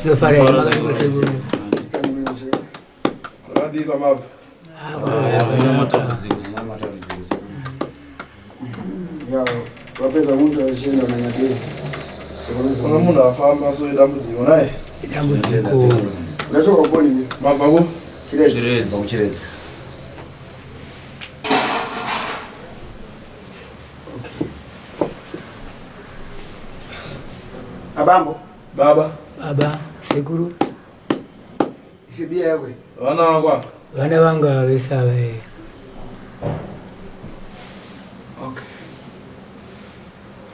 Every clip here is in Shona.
Tinofara here makadiko sekuru? Makadii kwamabva? Ya, wapedza munhu achienda nanyadezi. Kuna munhu afamba so idambudziko naye. Idambudziko. Ndachoka kuponi mi. Mabva ku? Chiredzi. Kuchiredzi. Abambo. Baba. Baba, sekuru. Ife biya yakwe. Vana vako apa? Vana vangu ava vese ava eh. Okay.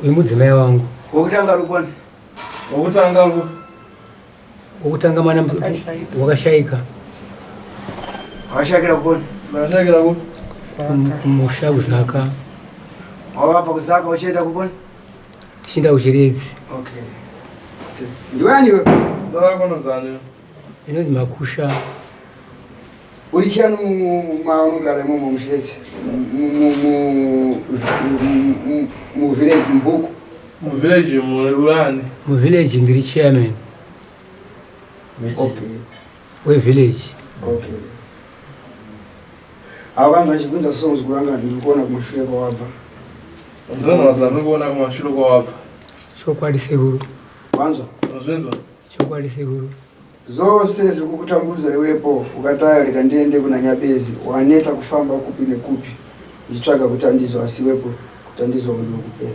Uyu mudzimai wangu. Wokutanga rukoni. Wokutanga ru. Wokutanga mwana wakashaika. Wakashaikira kuponi. Wakashaikira ku? Kumusha kuZaka. Wawabva kuZaka uchienda kuponi? Tichienda kuChiredzi. Okay. Okay. Ndiwe ani iwe? Zita rako unonzi Inonzi Makusha. Uri chiyani maunogara imomo muChiredzi? Muvillage mubhuku. Muvillage muri ani? Muvillage ndiri chairman. Okay. Wevillage. Okay. Awakanzwa achibvunza so muzukuru wanga ndiri kuona kumashure kwawabva. Ndinonzwa ndiri kuona kumashure kwawabva. Chokwadi sekuru. Wanzwa? Wazvinzwa? Chokwadi sekuru. Zvose zviri kukutambudza iwepo ukataya rega ndiende kuna Nyabezi waneta kufamba kupi nekupi uchitsvaga kutandizwa asi iwepo kutandizwa ndinokupedza.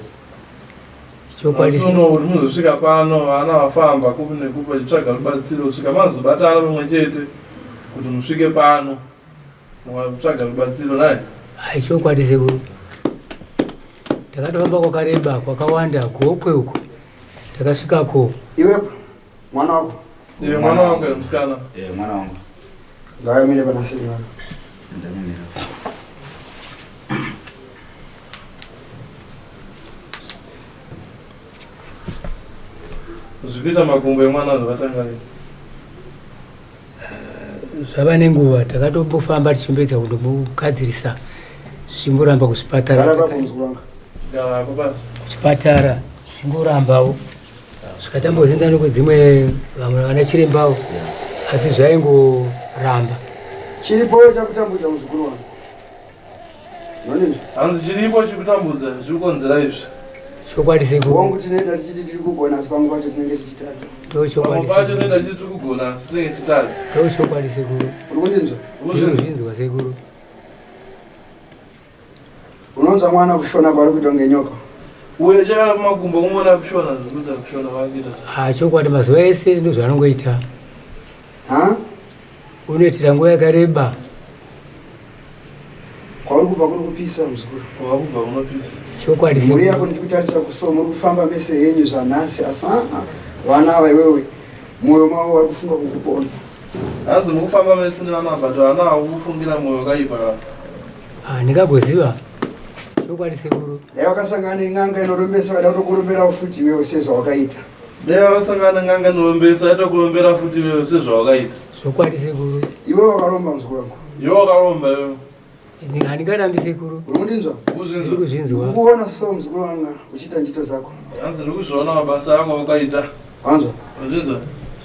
Chokwadi Asi uno kuti muzosvika pano vana vafamba kupi nekupi vachitsvaga rubatsiro kusvika mazobatana pamwe chete kuti musvike pano mukatsvaga rubatsiro naye. Hai chokwadi sekuru. Takatofamba kwakareba kwakawanda Gokwe uko. Takasvikako. Iwepo mwana wako. Iwe mwana wangu here musikana? Eh, mwana wangu. Ngaamire pana sisi wako. Ndamira. Zvikuita makumbo emwana zvakatanga rini? Zvava nenguva takatombofamba tichimboedza kundomugadzirisa zvichingoramba kuzvipatara. Gara papo muzukuru wangu. Gara hako basi. Kuchipatara zvichingorambawo. Zvikatambozoenda nekudzimwe vamwe vana chirembawo asi zvaingoramba. Chiripo chakutambudza muzukuru wangu. Hanzi chiripo chikutambudza zviri kukonzera izvi. Chokwadi sekuru. Wangu tinoita tichiti tiri kugona asi pamwe pacho tinenge tichitadza. Ndo chokwadi Pamwe pacho sekuru. tinoita tichiti tiri kugona asi tinenge tichitadza. Ndo chokwadi sekuru. Uri kundinzwa? Ndinozvinzwa sekuru. Unonzwa mwana kushona kwaari kuita kunge nyoka. Uyo chakara pamakumbo kumuona kushona zvekuita kushona kwakuita. Ah, chokwadi mazuva ese ndozvaanongoita. Ha? Unoitira nguva yakareba. Kwauri kubva kuri kupisa muzukuru. Kwauri kubva kunopisa. Chokwadi Mhuri yako ndichikutarisa kuso muri kufamba mese henyu zvanhasi asi aa vana ava iwewe mwoyo mavo vari kufunga kukupona. Hanzi mukufamba mese nevana but vana vakukufungira mwoyo wakaipa ka. Ah, ndingagoziva chokwadi sekuru. Dai wakasangana nen'anga inorombesa vaida kutokuromberawo futi iwewe sezvawakaita. Dai wakasangana nen'anga inorombesa yaitokurombera futi iwewe sezvawakaita. Zvokwadi sekuru. Iwe wakaromba muzukuru wangu. Iwe wakaromba iwewe. Handingarambi sekuru. Uri kundinzwa? Ndiri kuzvinzwa. Ndikuona so muzukuru wanga uchiita njito dzako. Hanzi ndiri kuzviona mabasa ako awakaita. Wanzwa? Wazvinzwa?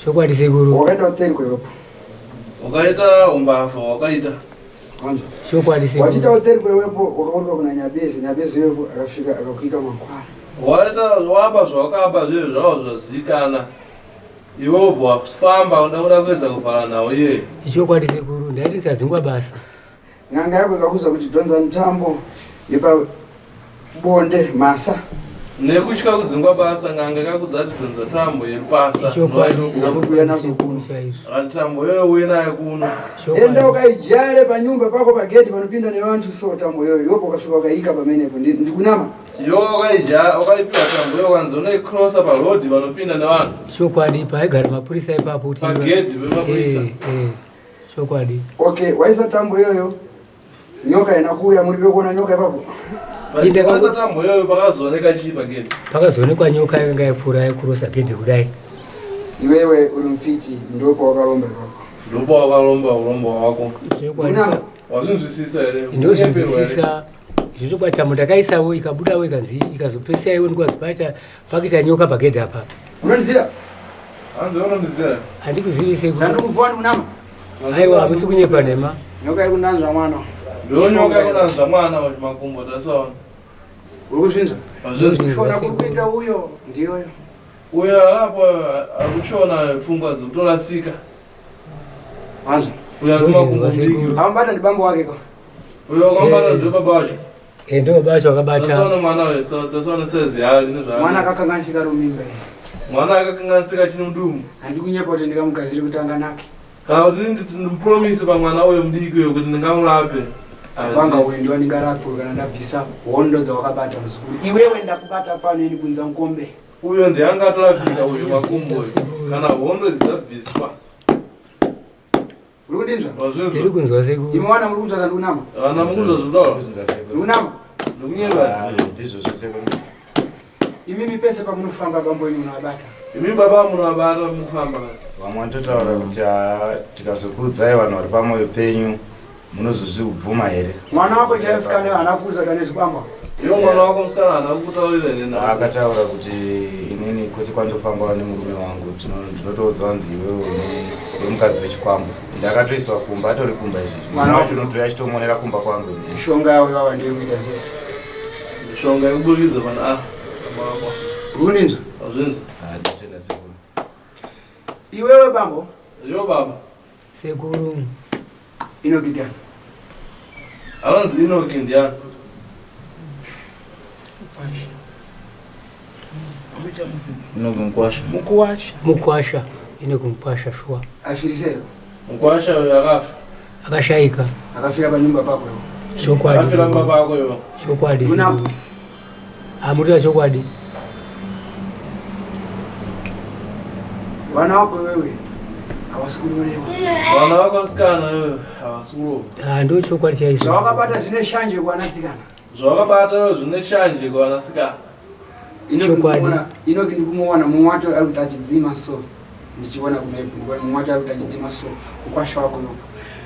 Chokwadi sekuru. Wakaita utheri kweyopo. Wakaita umbavha wakaita. Wanzwa? Chokwadi sekuru. Wachiita utheri kwewepo wakaoneka kuna Nyabezi, Nyabezi wepo akasvika akakuika mangwana. Waita waba zvawakaba zvezvo zvavo zvazikana. Iwe wobva wafamba uda kuda kuedza kuvhara nhau iyeyo. Ichokwadi sekuru, ndaiti ndisadzingwa basa. N'anga yako ikakuudza kuti dhonza mutambo yepabonde mhasa. Nekutya kudzingwa basa n'anga ikakuudza kuti dhonza tambo yerupasa. Ichokwadi Ikakuuya nazo kuno. chaizvo. Akati tambo iyoyo uye nayo kuno. Enda ukaijare panyumba pako pagedhi panopinda nevantu so tambo iyoyo iwopo ukasvika ukaika pamenepo ndikunama. Iwe wakaija wakaipiwa tambo iyoyo wanzi unoicrossa paroad panopinda nevanhu. Chokwadi paigara mapurisa ipapo kuti Pagedhi pemapurisa. Eh, eh. Chokwadi. Okay, waisa tambo iyoyo nyoka ina kuuya muri pekuona nyoka ipapo. Waisa tambo iyoyo pakazooneka chii pagedhi? Pakazoonekwa nyoka yakanga yapfuura yakurosa gedhi kudai. Iwewe uri mfiti ndipo wakaromba ipapo. Ndipo wakaromba urombo hwako. Chokwadi. Wazvinzwisisa here? Ndozvinzwisisa. Zvochokwadi tambo ndakaisawo ikabudawo ikanzi ikazopesea iwo ndikwazi paita pakuita nyoka pagedhi apa. Unondiziva? Hanzi unondiziva? Handikuzivi sekuru. Zandikubvuwa ndikunama. Aiwa, hamusi kunyepa nhema. Nyoka iri kunanzva mwana. Ndiyo nyoka iri kunanzva mwana uyu makumbo tasaona. Uri kuzvinzwa? Hazvinzwi. Kushona kuri kuita uyo ndiyoyo. Uyo arapo akushona pfungwa dzekutorasika. Wanzwa? Uyo ari kumakumbo Ndozvinzwa mudiki. sekuru. Amubata ndibambo wake ko. Uyo wakambata Eh. ndiyo baba wacho. Eh, ndo baba vacho vakabata. Tasaona mwana uyu, tasaona size yaari nezvaari. Mwana akakanganisika ari mumimba iyi. Mwana akakanganisika chine mudumu. Handikunyepa kuti ndikamugadzire kuti anganake. Kana kuti ndimupromise pamwana uyo mudiki uyo kuti ndingamurape. Vanga uyu ndiwa ndingarapwe kana ndabvisa hondo dzawakabata muzukuru. Iwewe ndakubata pano ini kunza mukombe. Uyo ndiye angatorapika uyo makumbo uyo. Kana hondo idzi dzabviswa. Uri kundinzwa? Ndiri Wazvinzwa? kunzwa sekuru. Imi wana muri kunzwa zvandikunama? Vana mukunzwa zvekutaura? Ndikunama? Ndikunyeva. Ndizvo zvese. Imimi pese pamunofamba bambo wenyu munovabata. Imi baba munovabata mukufamba. Vamwe vanototaura kuti "Ah, tikazokuudzai vanhu vari pamwoyo penyu munozozvibvuma here?" Mwana wako chaiye musikana haana kuuza kana zvikwambo. Iwe mwana wako musikana haana kukutaurira here nhau? Akataura kuti inini kwese kwandofamba nemurume wangu ndinotoudzwa kunzi iwewe uri mukadzi wechikwambo. Ndakatoiswa kumba, atori kumba izvezvi. Mwana Mwana wako- wacho unotoya achitomonera kumba kwangu inini. Mishonga yavo ivava ndiyo kuita zvese. Mishonga yekuburikidza pana a. Baba. Uri kundinzwa? Wazvinzwa? Ah, ndinotenda sekuru. Iwewe bambo Yo baba. Sekuru. inokidana. Anonzi Enoki ndiani? Inokunkwasha. Mukuwasha. Mukwasha. Ine kumukwasha shuwa. Afiriseyo. Mukwasha uyo akafa. Akashaika. Akafira panyumba pako iwe. Chokwadi. Akafira mumba pako iwe. Chokwadi. Una- sekuru. Hamutira chokwadi. Vana wako iwewe hawasi kurorewa. Vana vako musikana iwe havasi kurova. Ah, ndo chokwadi chaizvo. Zvawakabata zvine shanje kuanasikana. Zvawakabata iwe zvine shanje kuvanasikana. Chokwadi. Inoki ndikumuona mumwe wacho ari kuti achidzima so. Ndichiona kumepu ndikuona mumwe wacho ari kuti achidzima so. Mukwasha wako iwe.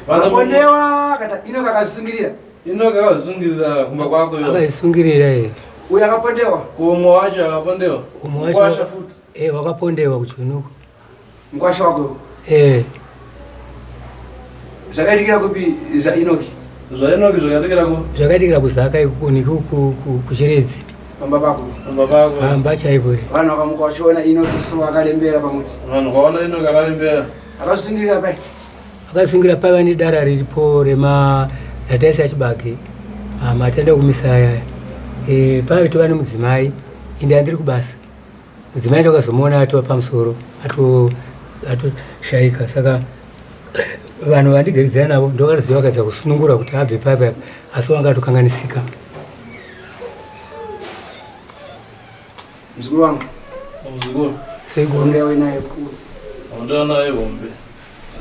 Vana Vakondewa kata Inoki akazvisungirira. Inoki akazvisungirira kumba kwako iwe. Akazvisungirira iye. Uyo akapondewa. Kumwe wacho akapondewa. Umwe wacho- Mukwasha futi. Eh, wakapondewa kuchiunuko. Mukwasha wako iwe. Eh, Zvakaitikira kupi zaInoki ZvaInoki zvakaitikira ku zvakaitikira kuzaka ikuku kuchiredzi. pamba pako iwe. kumba pako. Pamba chaipo. eh. Vanhu vakamuka vachiona Inoki so akarembera pamuti. Vanhu vaona Inoki akarembera. Akazvisungirira pai. Akasungira paiva nedara riripo rema rataisa chibage. Ah, matanda kumisa aya. Eh, paiva tova nemudzimai. Inde andiri kubasa. Mudzimai ndakazomuona atova pamusoro, atoshaika. Saka vanhu vandigaridzana navo ndokatoziva vakadza kusunungura kuti abve paipa asi wanga atokanganisika. Muzukuru wangu. Muzukuru. Sekuru, Hondo yawe nayo kuru. Hondo nayo hombe.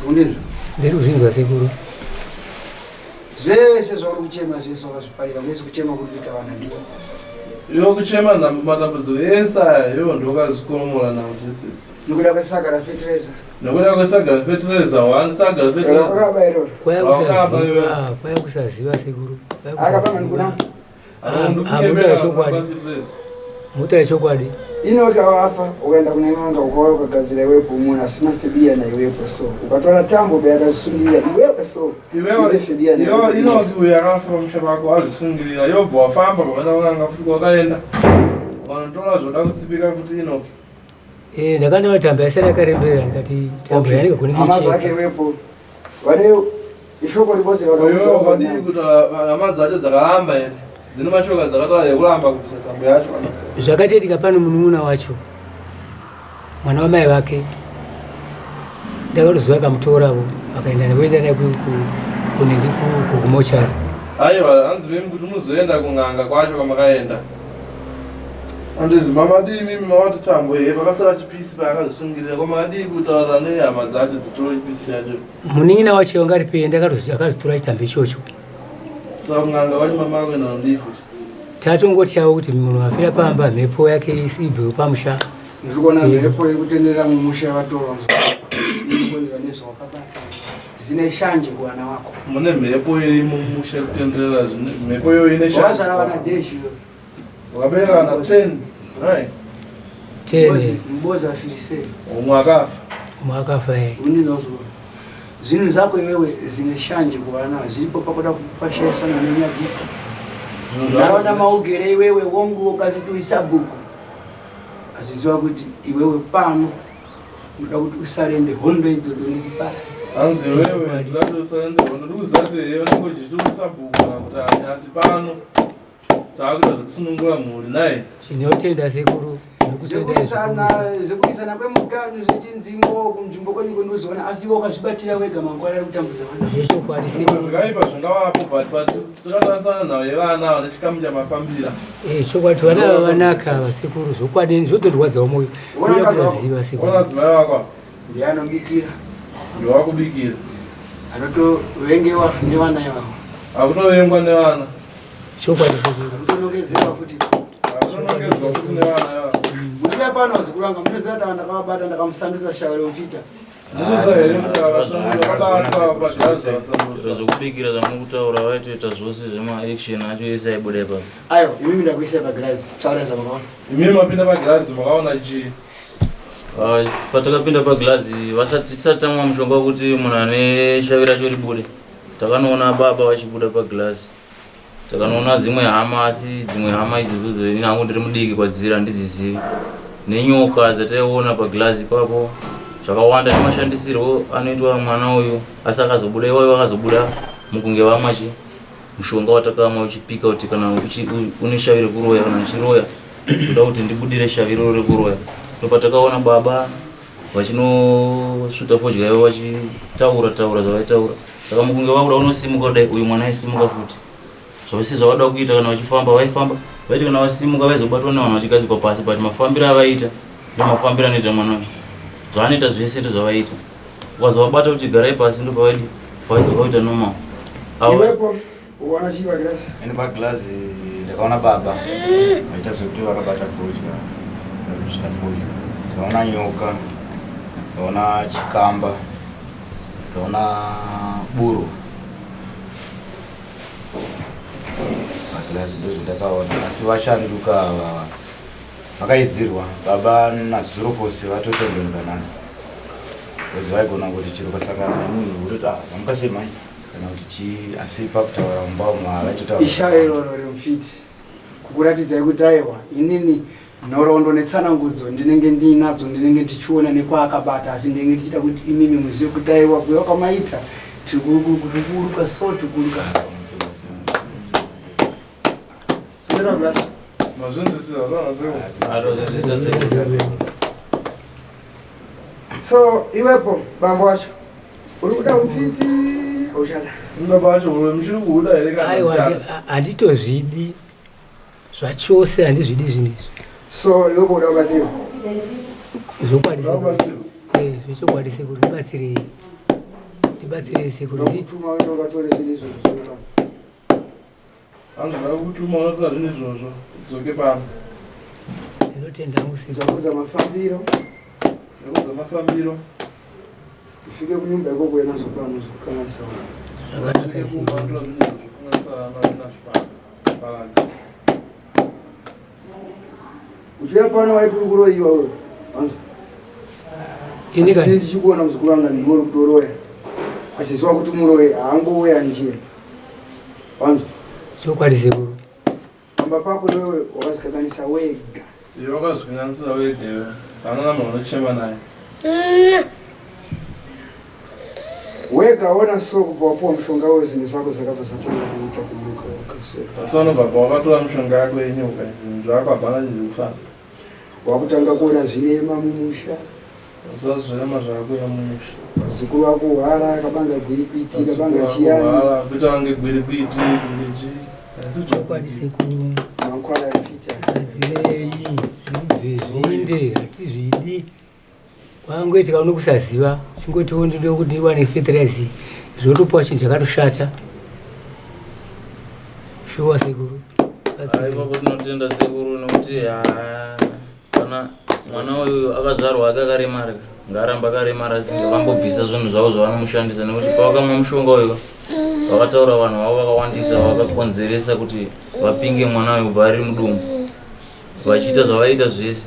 Undizvo. ndiri kuzvinzwa sekuru. Zvese zvauri kuchema zvese wakazviparira kwese kuchema kuri kuita vana ndiwo. Iwe kuchema matambudziko ese aya iwe ndokazvikoromora nawo dzese idzi. Nekuda kwesaga rafetireza. Nekuda kwesaga refertilizer, one saga refertilizer. Rakaba iroro. Kwaya Wakaba iwe. kusaziva, kwaya kusaziva sekuru. Kwaya Akabanga kusaziva. ndikuna. Hamutaura chokwadi. Mutaura chokwadi. Inoki wafa ukaenda kune n'anga ukauya ukagadzira iwepo munhu asina febia na iwepo so ukatora tambo payakazvisungirira iwepo so iwe febia na iwepo. Inoki uyo akafa pamusha pako azvisungirira yobva wafamba pakaenda kun'anga futi kwakaenda ukanotora zvoda kutsipika futi Inoki. Eh, ndakandona tambo yasara yakarembera ndikati tambo Okay. yanenge kuni Hama dzake iwepo vane ishoko ribose Iwe wakadii kuti hama dzacho dzakaramba here dzine mashoko dzakataura yekuramba kubvisa tambo yacho kana Zvakatoitika pano munun'una wacho mwana wamai vake ndakatoziva akamutoravo akaenda voenda naye kunenge kumochari. Aiwa, hanzi mimi kuti muzoenda kun'anga kwacho kwamakaenda andizi mamadii mimi mawati tambo ye pakasara chipisi paakazvisungirira ko makadii kutaura nehama dzacho dzitore chipisi chacho? Munin'ina wacho wanga ari peye akazitora chitambo ichocho. Saka kun'anga kwacho mamakuenda nodii futi? Tatongotyawo kuti munhu afira pamba mhepo yake ibvewo pamusha. Ndiri kuona mhepo iri kutenderera mumusha yavatorwa iri kukonzerwa nezvawakabata zvine shanje kuvana vako. Mune mhepo irimo mumusha yekutenderera mhepo iyoyo ine Wakazvara vana dezhi iwe. Wakabereka vana 10 right? 10. Mbozi afirisei. Umwe akafa. Umwe akafa e. Undinozwa. Zvinhu zvako iwewe zine shanje kuvana zviripo pakuda kupashaisana nenyadzisa. Nharaunda maugere iwewe wongu ukaziti uisabhuku. Aziziva kuti iwewe pano unoda kuti usarende hondo idzodzo ndidziparadze. Hanzi iwewe ndoda kuti usarende hondo ndikuziva kuti ehe unenge uchiti usabhuku kana kuti ani asi pano Taakuita zvekusunungura mhuri nhai. Tinotenda sekuru nekutenda zvekuisana kwemugano zvechinzimbo kunzvimbo kwenyu kwendizoona asi iwe wakazvibatira wega mangwana ari kutambudza vana zvechokwadi sekuru zvakaipa zvingavapo but but takatarisana nhau yevana ava nechikamu chamafambira eh chokwadi vana ava vanaka ava sekuru zvokwadi zvotorwadzawo moyo unoda kusaziva sekuru ona dzimai vako ndiye anobikira ndiye wakubikira anotovengewa nevana ivavo akutovengwa nevana Chokwadi sekuru. Kutonongedzerwa futi. Kutonongedzwa futi nevana ava. Muchiuya pano vazukuru vanga munoziva kuti ndakavabata ndakamusandisa shawe remufita. Munoziva here kuti akabatwa pagirazi Zviro zvekubikira zvamukutaura vaitoita zvose zvemaaction acho ese aibuda ipapo. Ayo, imimi ndakuisai pagirazi. Taurai zvamakaona. Imimi mapinda pagirazi makaona chii? Ah, patakapinda pagirazi vasati tisati tamwa mushonga wekuti munhu ane shavi racho ribude takanoona baba vachibuda pagirazi. Takanoona dzimwe hama asi dzimwe hama idzodzo ini hangu ndiri mudiki kwadziri handidzizivi. Nenyoka dzataiona paglass ipapo zvakawanda nemashandisirwo anoitwa mwana uyu asi akazobuda iwayo akazobuda mukunge vamwa chi mushonga watakamwa uchipika kuti kana une shavi rekuroya kana uchiroya toda kuti ndibudire shavi iroro rekuroya ndopatakaona baba vachinosvuta fodya yavo vachitaura taura zvavaitaura saka mukunge vakuda unosimuka kudai uyu mwana aisimuka futi zvose zvavada kuita kana vachifamba vaifamba vaiti kana vasimuka vaizobatwa nevanhu vachigadzikwa pasi but mafambiro avaiita ndo mafambiro anoita mwana uyu zvaanoita zvese ndo zvavaita ukazovabata kuti garai pasi ndo pavaidi pavaidzoka kuita normal Iwepo ukaona chii pagirasi? Ini pagirazi ndakaona baba vaita zvekuti vakabata fodya vakuchita fodya ndakaona nyoka ndakaona chikamba ndakaona buro pagirazi ndozvandakaona asi vashanduka ava vakaidzirwa baba nazuro pose vatotendenuka nhasi bcause vaigona kuti chero ukasangana nemunhu wototi ah vamuka sei mhai kana kuti chii asi pakutaura mumba umu havaitotaura Ishayo iroro remufiti kukuratidzai kuti aiwa inini nhoroondo netsanangudzo ndinenge ndiinadzo ndinenge ndichiona nekwaakabata asi ndinenge ndichida kuti imimi muzive kuti aiwa kuuya kwamaita tiri kuruka so tiri kuruka so Sendera glass. Mazvinzwisisa zvana sekuru. Atozvinzwisisa sekuru. So iwepo bambo wacho uri kuda mupfiti uchada. Baba wacho uri muchiri kuuda here kana Aiwa handitozvidi zvachose handizvidi zvinhu izvi. So iwepo uda kubatsirwa. Zvokwadi sekuru. Eh, zvechokwadi sekuru ndibatsirei. Ndibatsirei sekuru. Ndakutuma uende ukatore zvinhu izvozvo. Hanzi ndakakutuma unotora zvinhu izvozvo udzoke pano. Ndinotenda hangu sekuru. Zvakuza mafambiro. Zvakuza mafambiro. Ufike kunyumba ikoko wena zopano zvokukanganisa vanhu. Zvakanaka Ufike kumba sekuru. unotora zvinhu izvozvo zvokukanganisa vana unazvo pano. Paradza. Uchiuya pano waiti uri kuroyiwa wewe. Wanzwa? Ini Asi kani ndichikuona muzukuru wanga ndiwe uri kutoroya. Asi ziwa kuti muroyi haangouya njee. Wanzwa? Chokwadi sekuru. Pamba pako iwewe wakazvikanganisa wega. Iwe wakazvikanganisira wega iwe. Hapana munhu unochema naye. Wega ona so kubva wapuwa mushonga wezvinhu zvako zvakabva zvatanga kuita kuburuka buruka so. Asi unobva pawakatora mishonga yako yenyoka zvinhu zvako hapana chinhu chekufamba. Wakutanga kuona zvirema mumusha. Usa zvirema zvakuya mumusha. Vazukuru vakuhwara kabanga gwirikwiti kabanga chiyani. Kuita kunge gwirikwiti kunge chii. Asi Chokwadi sekuru. Mankwara efita. Gadzirei zvibve zviinde hatizvidi. Kwangoitika unokusaziva chingotiwo ndinoda kuti ndiwane fertilizer zvotopuwa chinhu chakatoshata. Shuwa sekuru. Batsirei. Aiwa tinotenda sekuru nekuti haa kana mwana uyu akazvarwa ake akaremara ngaaramba akaremara asi vambobvisa zvinhu zvavo zvavanomushandisa nekuti pavakamwa mushonga uyu vakataura vanhu vavo vakawandisa vakakonzeresa kuti vapinge mwana uyu kubva ari mudumbu. Vachiita zvavaiita zvese.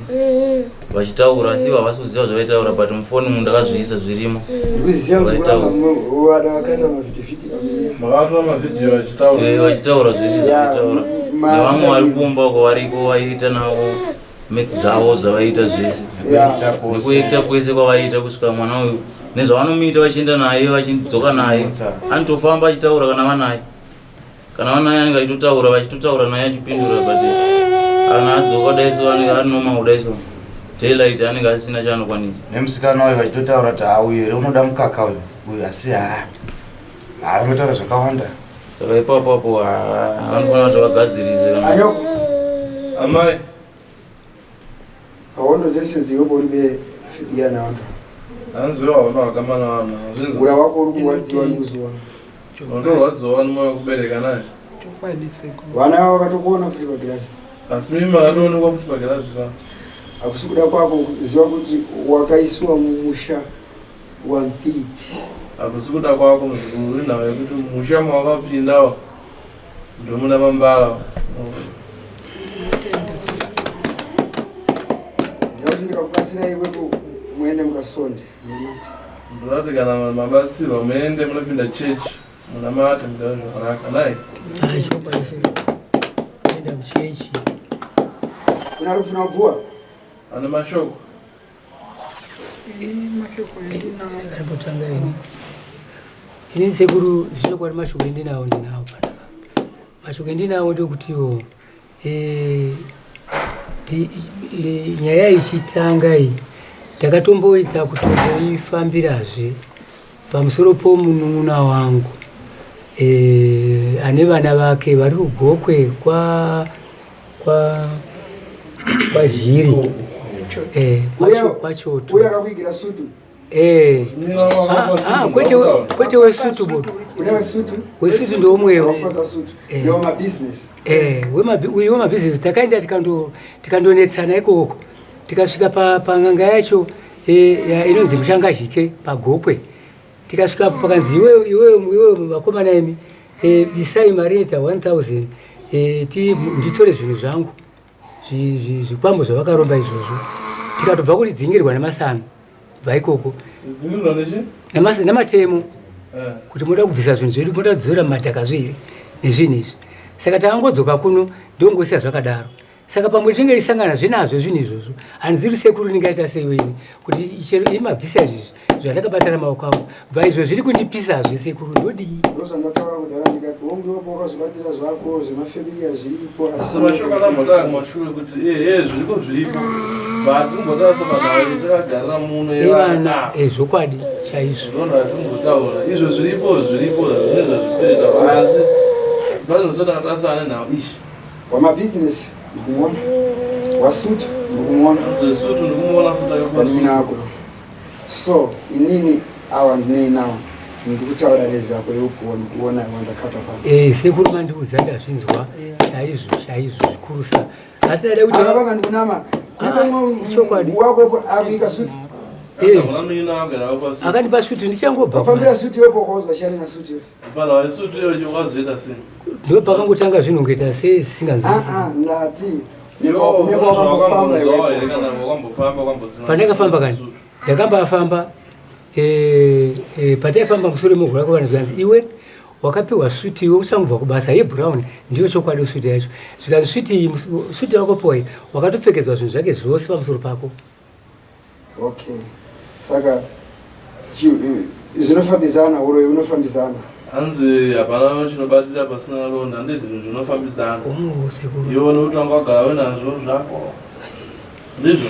Vachitaura asi ivo havasi kuziva zvavaitaura but mufoni mu ndakazviisa zvirimo. Ndikuziva kuti Vaitaura. vana vakaita mavhidhivhidhi Makatora mavhidhiyo vachitaura. Eh, vachitaura zvese zvavaitaura. Nevamwe vari kumba uko variko vaiita navo metsi dzavo zvavaiita zvese. Nekuekta kwese kwavaiita kusvika mwana uyu nezvavanomuita vachienda naye vachidzoka naye anotofamba achitaura kana vanaye kana vanaye anenge achitotaura vachitotaura naye achipindura but kana adzoka kudai so anenge ari normal kudai so daylight anenge asina chaanokwanisa. Nemusikana uyu vachitotaura kuti haa uyu here unoda mukaka uyu uyu asi haa haa unotaura zvakawanda. Saka ipapo apo haa vanofanira kuti vagadzirise kana Anyoko. Amai. Hondo dzese dziripo uri be Fidiana wanda. Hanzi wewe hauna wakamana vanhu. Hazvinzwa. Ura wako uri kurwadziwa ndikuziona. Unotorwadziwa nemoyo wekubereka naye. Chokwadi sekuru. Vana ava vakatokuona futi pagirazi. Asi mimi makatoonekwa futi pagirazi pa. Hakusi kuda kwako kuziva kuti wakaisiwa mumusha wamfiti. Hakusi kuda kwako muzukuru inhau yekuti musha mawakapindawo ndomuna mambala. Ndinoti ndikakubatsira iwepo muende mukasonde munamate. Ndinoti kana mabatsirwa muende munopinda church munamate mugare zvakanaka nai. Hai, chokwadi sekuru. Enda kuchechi. Kuna ari kufuna kubvuwa? Ane mashoko. Mashoko endinawo. Ndakambotanga ini. Ini sekuru zvichokwadi mashoko endinawo ndinawo panapa. Mashoko endinawo ndokutiwo eh, nyaya ichitanga iyi takatomboita kutomboifambirazve pamusoro pomunun'una wangu eh, ane vana vake vari kugokwe kwa kwa kwazhiri eh, kwachoto uye akakuigira sutu Eh. Ah, ah, kwete kwete wesutu bodo. Kune wesutu? Wesutu ndoumwewo. Wakoza sutu. Eh. Ndewa mabusiness. Eh, wemabi uyu wemabusiness takaenda tikando tikandonetsana ikoko. Tikasvika pa panganga yacho eh, ya, inonzi Mushangazhike paGokwe. Tikasvika apo pakanzi iwewe iwewe iwewe vakomana imi eh, bisai mari inoita 1000 eh, ti nditore zvinhu zvangu. Zvikwambo zvavakaromba izvozvo. Tikatobva kuridzingirwa nemasano. Bva ikoko. Dzingirwa nechi? Nematemo. Eh. Kuti moda kubvisa zvinhu zvedu moda kudzora madhaka zve here nezvinhu izvi. Saka takangodzoka kuno ndongosiya zvakadaro. Saka pamwe tinenge tisangana zve nazvo zvinhu izvozvo. Handizivi sekuru ndingaita sei weni kuti chero imabvisa izvi zvandakabatana maoko angu. Bva izvo zviri kundipisazve sekuru ndodii? Ndozvandataura kudhara ndikati hongu iwepo wakazobatira zvako zvemafamiliya zviripo asi mashoko anambotaura kumashure kuti ehe zviriko zviripo but kumbotaura sepanhau takagarira muno evana zvokwadi chaizvo ndonda timbotaura izvo zviripo zviripo zvine zvazvikutoita asi panozosati akatasana nenhau ishi wamabhizinesi ndikumuona wasutu ndikumuona zesutu ndikumuona futi akapaninako so inini awa ndinei nawo ndikutaura nezako yeupuwa ndikuona wandakata pano Eh, sekuru mandiudza ndazvinzwa chaizvo chaizvo zvikurusa asi ndaida kuti akavanga ndikunama Ah, chokwadi. wako akuika sutu Eh, akandipa sutu ndichangobva wafambira kubasa. sutu iwepo ukauzwa shari nasutu iwe panhau yesutu iyo wakazoita sei ndo pakangotanga zvinhu kuita sesinganzwisisi Ah, ah, ndati nepawakambofamba iwepo Pandakafamba kani? Ndakambafamba eh, eh, pataifamba mushure megura kwavanhu zvikanzi iwe wakapiwa suti iwe uchangobva kubasa yebrown ndiyo chokwadi suti yacho zvikanzi suti iyi suti yawakapiwa iyi wakatopfekedzwa zvinhu zvake zvose pamusoro pako. Okay saka zvinofambidzana uroyi unofambidzana. Hanzi hapana chinobatira pasina ronda handiti zvinhu zvinofambidzana. Hongu sekuru. Iwe nekuti wanga wagara uinazvo zvako ndizvo.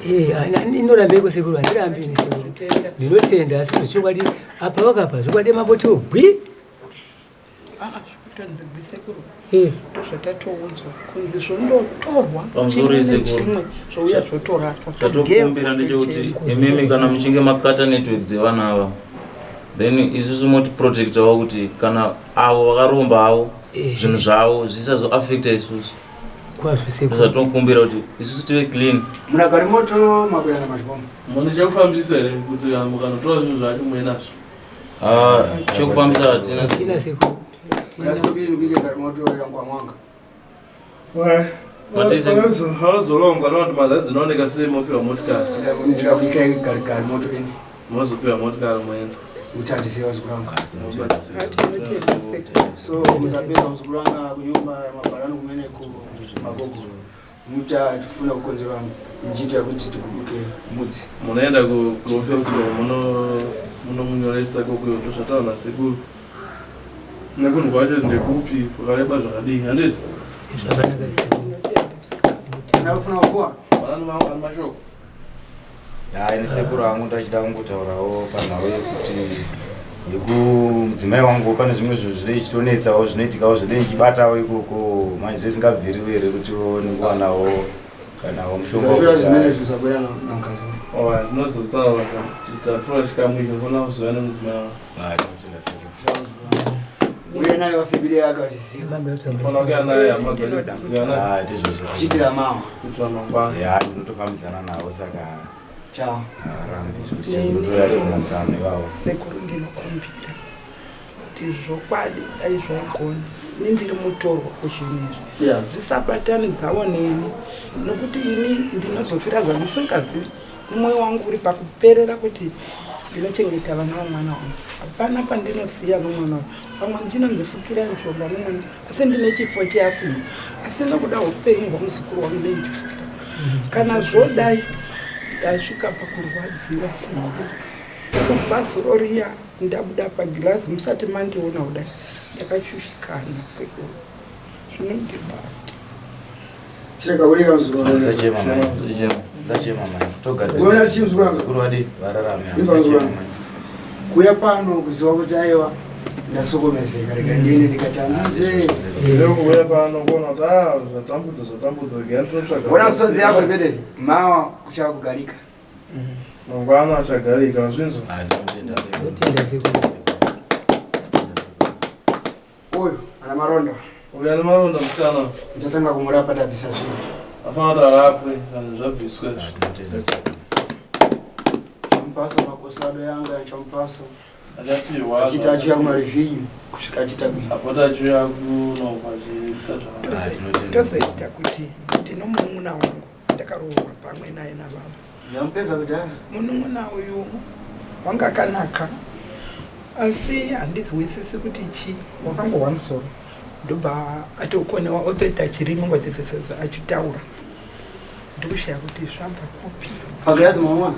Eh, inorambeko sekuru handirambi ini sekuru. Ndinotenda asi zvechokwadi apa vakapa zvokwadi mambotiwo gwi. Ah, zvikutonzi gwi sekuru. Eh. Ndozvatatoudzwa kunzi zvondotorwa Pamusoro chimwe sekuru. nechimwe zvouya zvotoraswa. Chatokumbira ndechekuti imimi kana muchinge makata network dzevana ava then isusu motiprotectawo kuti kana avo vakaromba avo zvinhu zvavo zvisazoaffecta isusu. Kwazvo sekuru. Ndozvatinokumbira kuti isusu tive clean. Munagari moto makuenda mazvibomba. Mune chekufambisa here kuti mukanotora zvinhu zvacho muinazvo? Ah, chekufambisa hatina. Hatina sekuru. Kuda sikubiri kuike gari moto yangu amwanga. Matise Vanozorongwa nekuti mari dzinooneka sei mopiwa motikari. Ndira kuika garigari moto ini. Mozopiwa motikari moenda. Kuti handisiye vazukuru vangu. Tinotenda sekuru. So musapedza muzukuru wanga kunyumba mabharani kumene ku magogo. Muta tifuna kukonzerwa njito yakuti tigubuke mudzi. Munoenda kuofisi munomunyoresa kokuyo ndozvataura nasekuru. Nekunhu kwacho ndekupi kwakareba zvakadii handizvo? Zvakanaka sekuru. Tinotenda sekuru. Kana kufuna kupuwa? Vanani vane mashoko. Ya, ini sekuru angu ndachida kungotaurawo panhau yekuti yekumudzimai wangu pane zvimwe zvinhu zvinenge zvichitonetsawo zvinoitikawo zvinenge zvichibatawo ikoko manje zvisingabviriwo here kuti nekuwanawo kanawo mushonga Zvatura wekuti zimene zvisakwira nankazi. Alright, tinozotsaura tatura chikamu icho fona kuzouya nemudzimai wangu. Ah, tinotenda sekuru. Uye naye vafibile yake vachiziva. Fona kuuya naye hama dzake dzisiyana Ah, ndizvozvo. Kuchitira mawa. kuitira mangwana. Ya, ndinotofambidzana navo saka Chao. harambi zvekuti chandinotora chinonatsana ivavo. Sekuru ndinokumbira kuti zvokwadi dai zvaigona ini ndiri mutorwa kuzvinhu izvi Yeah. zvisabatanidzawo neni nokuti ini ndinozofira zvandisingazivi mwoyo wangu uri pakuperera kuti ndinochengeta vana vamwana wangu hapana pandinosiya nomwana wangu pamwe ndinonzifukira mishonga nomwana asi ndine chifo cheasima asi nokuda upenyu hwamuzukuru wangu ndinchifukira kana zvodai ndasvika pakurwadziwa sekuru kubva zuro riya ndabuda pagirazi musati mandiona kudai ndakashushikana sekuru zvinondibata. Chireka urika muzukuru wangu. Musachema mai. Musachema. Musachema mai. Unoona chii muzukuru wangu? Sekuru vadi vararame. Imba muzukuru Musachema wangu. mai. Kuya pano kuziva kuti aiwa ndasokomezeka rega ndiende ndikati handizve. Ndiri kuuya pano kuona kuti ah zvatambudza zvatambudza regai ndinotsvaga. Ona misodzi yako imene mawa kuchava kugarika. Mangwana achagarika zvinzwa. Ah, tinotenda sekuru. Tinotenda sekuru. Uyu ana maronda Uyu ane maronda musikana ndichatanga kumurapa tabvisa zvinhu. afana kuti arapwe kana zvabviswe. Ah, tinotenda sekuru. Chamupasa makosado yangu yachamupasa. Achapiwa. Achiita achiuya kumarivhinyu kusvika achiita bwino. Apota achiuya kunobva achiita zvakanaka. Ah, tinotenda. Tozoita kuti ndino munun'una wangu ndakaroorwa pamwe naye nababa. Ndamupedza kudhara. Munun'una uyu wanga akanaka asi handizwisisi kuti chii wakangohwa musoro ndobva atokonewa otoita chirimi ngotsesesese achitaura ndikushaya kuti zvabva kupi. Pagirazi mamuona?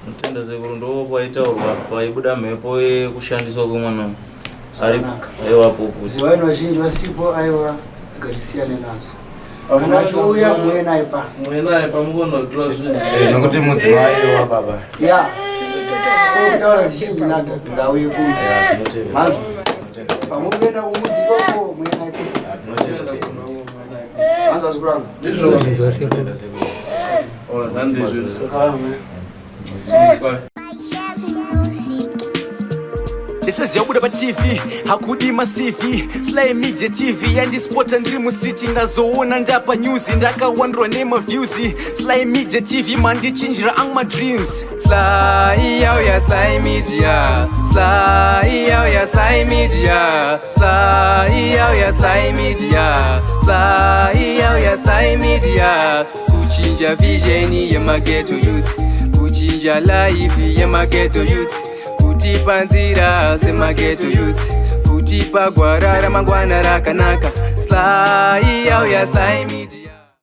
Tinotenda sekuru ndo kwaitaurwa paibuda mhepo yekushandiswa kwemwana uyu. Ari Zvakanaka. aiwapo kuti Zivaino vazhinji vasipo aiwa ngatisiyane nazo. Kana achiuya muye naye pano. Muye naye pamukona kutora zvinhu. Eh, nokuti mudzimai wababa. Ya. So kutaura zhinji naga ngauye kuno. Ya, tinotenda. Manzwa. Tinotenda sekuru. Pamukuenda kumudzi ikoko muye naye kuno. Ah, tinotenda sekuru. Manzwa zukuru wangu. Ndizvo. Ndozvinzwa sekuru. Tinotenda sekuru. Ora handizvo. Kala mwe. Bye. Ndisaziva paTV hakudi maCV Sly Media TV yandispota ndiri mustreet ndazoona ndapa news ndakawandurwa nemaviews Sly Media TV mandichinjira angu madreams. Sly yauya Sly Media, Sly yauya Sly Media, Sly yauya Sly Media, Sly yauya Sly Media. Kuchinja vision yemaghetto youth, kuchinja life yemaghetto youth, kutipa nzira semaghetto youth, kutipa gwara ramangwana rakanaka. Sly yauya Sly Media.